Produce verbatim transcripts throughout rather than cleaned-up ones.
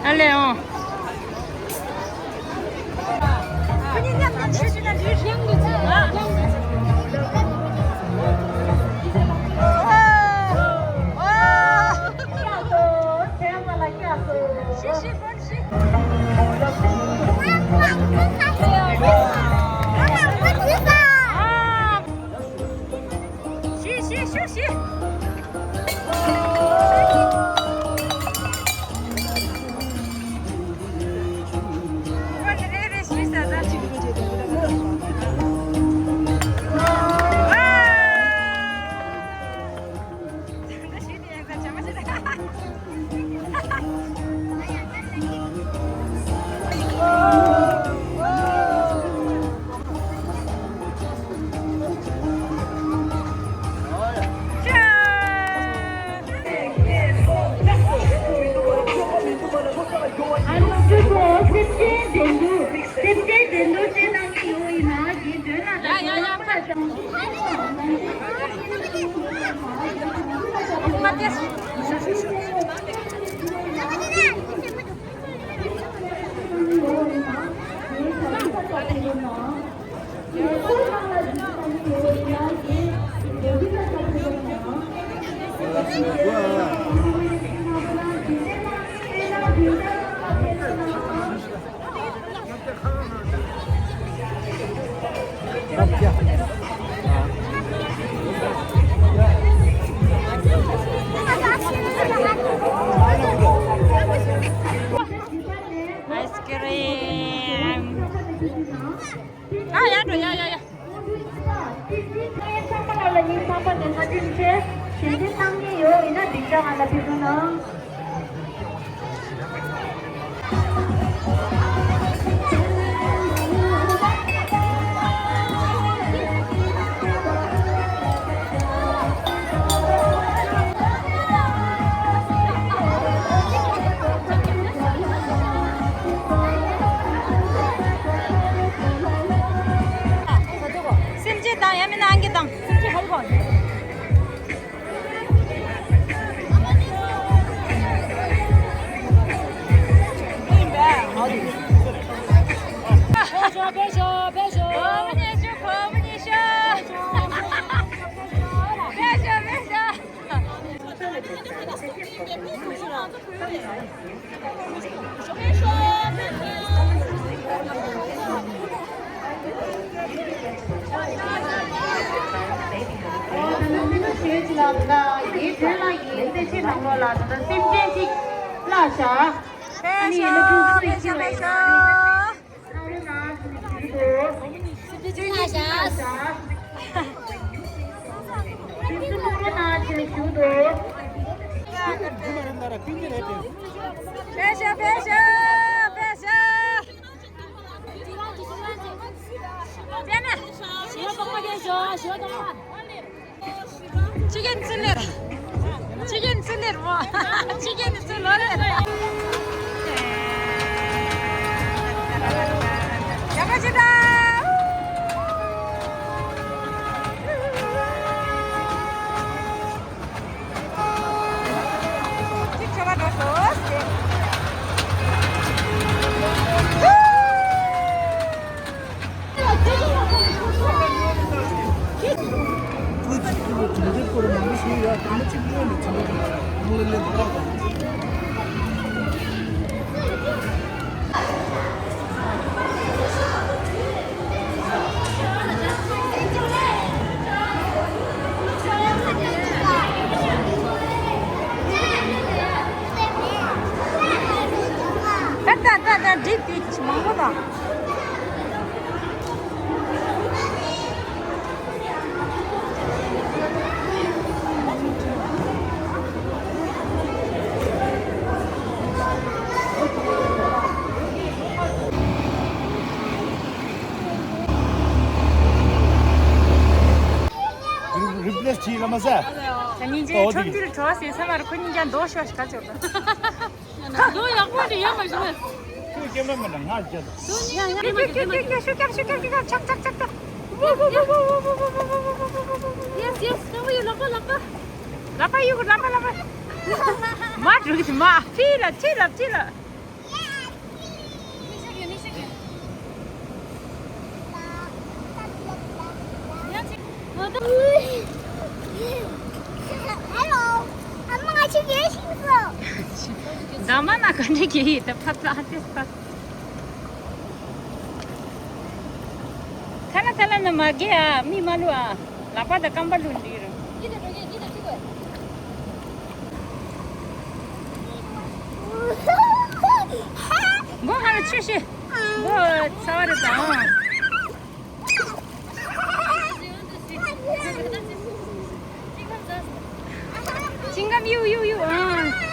Allez, on. Ice cream. ཨ་ཡ་འགྲོ་ཡ་ཡ་ཡ། ཚང་མ་ལ་ལ་ཉིན་ཚང་པ་ནས་བཀའ་དྲིན་ཆེ། གཞན་དྲིན་གནང་མཁན་ཡོད་ཡིན་ན་སྡིངས་ཆ་ང་ལ་ཕེབས་རོགས་གནང་། སེམས་ཅན་དང་ཡང་མིན་ན་ཨང་ཀི་དང་སེམས་ཅན་ཧ་གོ། ཕྱི་རྒྱལ་ཚུལ་ལེར། ཕྱི་རྒྱལ་ཚུལ་ལེར་མོ། ཕྱི་རྒྱལ་ཚུལ་ལོ་ལེར། ཡག་པོ་བྱེད་དང་། གཅིག་ཆོ་ག་འགྲོ་སོང་། ད་ད་ད་ད་འགྲིག་དེ་མང་པོ་དང་། རི་པི་ལེ་སི་བྱས་ལ་མ་ཟད། ད་སྙིང་རྗེ། ཨོ་དེ་ཁྲོམ་འདིར་བྲོ་བ་ཟེར་ས་མར་ཁོ་གཉིས་ཀྱང་མདོག་ཤོག་ཤིག་ག་ཚོད་དང་། ལོ་ཡག་པོ་འདྲ་ཡོད་མ་བྱུང་། ཁྱོད་སྐྱེ་མ་མེད་ན་ང་བརྒྱབ། ཡ་ཡ་ཡ་ཡ་ཤུ་ཀྱག་ཤུ་ཀྱག་ཤུ་ཀྱག་ཆག་ཆག་ཆག་ཆག། Yes yes། ལག་པ་ཡོད། ལག་པ་ལག་པ། ལག་པ་ཡོད། ལག་པ་ལག་པ། མ་འགྲོ་གི་མ། ཕི་ལ་ཕི་ལ་ཕི་ལ། Hello. I'm not too getting so. ད་མ་ན་ག་འདྲ་གི་ཡིན་ད་ཕ་ཚ་ཨ་ཏེ་ས། ཐ་ན་ཐ་ན་ན་མ་གི་ཨ་མི་མ་ལུ་ཨ། ལག་པ་དང་རྐང་པ་ལུ་འདི་རུ། མགོ་ཧ་ལ་ཆུ་ཤི། མགོ་ཚ་བ་རེད་དང་། ཅིང་ཀམ་ཡུ་ཡུ་ཡུ་ཨ།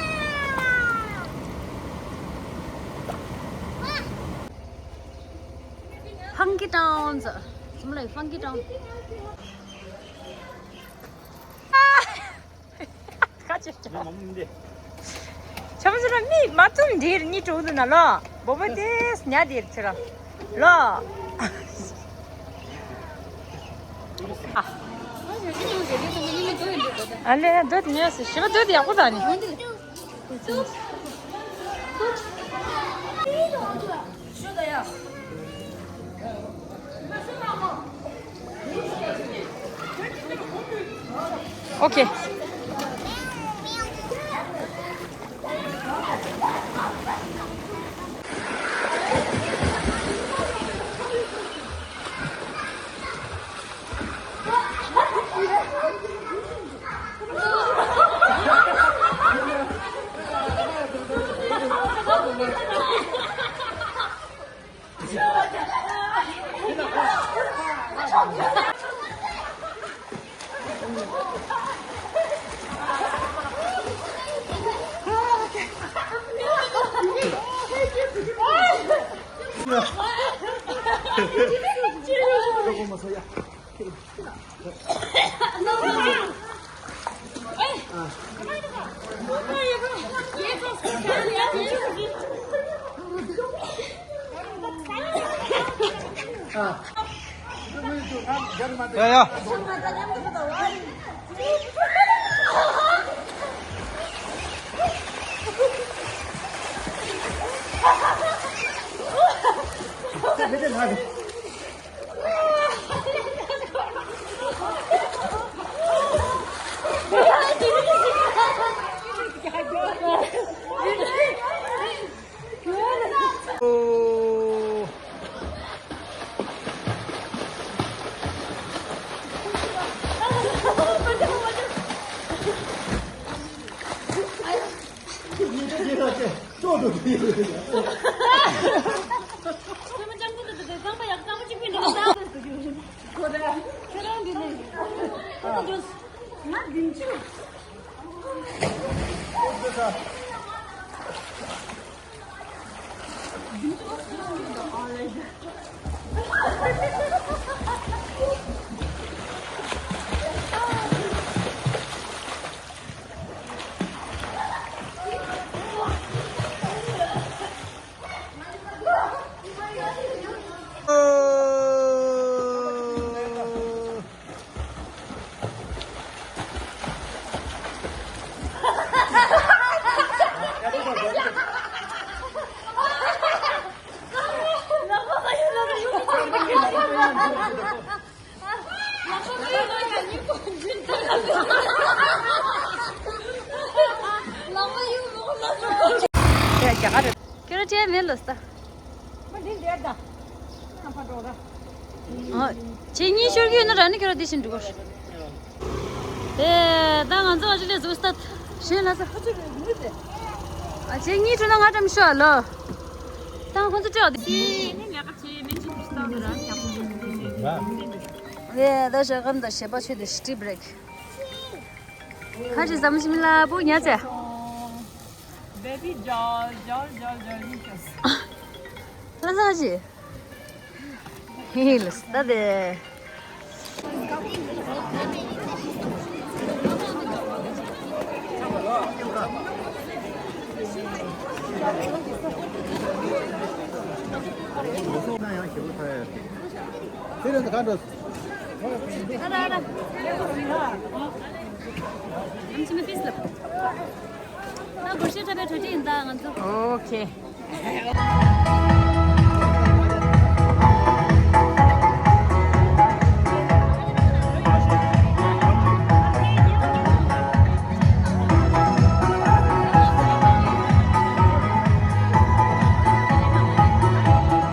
ཧང་གི་ཏའུན་ཟེར། ཙམ་ལ་ཧང་གི་ཏའུན། ཁ་ཆེ་ཆེ། ཆམ་ཟེར་མི་མ་ཐུམ་འདིར་གཉིས་གྲོགས་འདུག་ན་ལོ། བོ་བོ་དེས་ཉ་འདིར་ཚེ་ར། ལོ། ཨ་ལེ་སྡོད་ཉོས་སི་ཞི་བ་སྡོད་ཡག་པོ་དང་ནི། ཨོ་ཁེ། ཡ་ཡ། ཁྱོད་རང་བྲེལ་མེད་ལོ་ས། ཨ། ཁྱེད་གཉིས་ཤོར་གྱི་ཡོད་ན་ར་ནི་ཁྱོད་རང་དེ་བཞིན་འགྲོ་གོ། དེ་ད་ང་ཚོ་ཨ་ཅི་ལས་བཟོ་སྟབས་ཞེས་ལ་ས། ཨ་ཁྱེད་གཉིས་འགྲོ་ན་ང་འགྲམ་ཤོག་ལོ། ད་ཁོང་ཚོ་སྤྲད་དེ། ཨེ་ད་ཞག་གམ་ད་ཞེས་པ་ཆོས་དེ་ཊི་བྷི་རེག་ཁ་ཅིག་ཟམ་ཞིམ་ལ་པོ་ཉལ་ཚེ། བེ་བི་ཇོལ་ཇོལ་ཇོལ་ཇོལ་ཡིན་ཀྱང་། ལ་ས་ཅི། ཧི་ལ་ས་ད་དེ། དེ་རིང་ག་འགྲོ། ཨམ་ཆི་མི་ཕིས་ལབ། ད་སྒོར་གཞས་འཁྲབ་པའི་གྲ་སྒྲིག་ཡིན་ད་ང་ཚོ། ཨོ་ཁེ།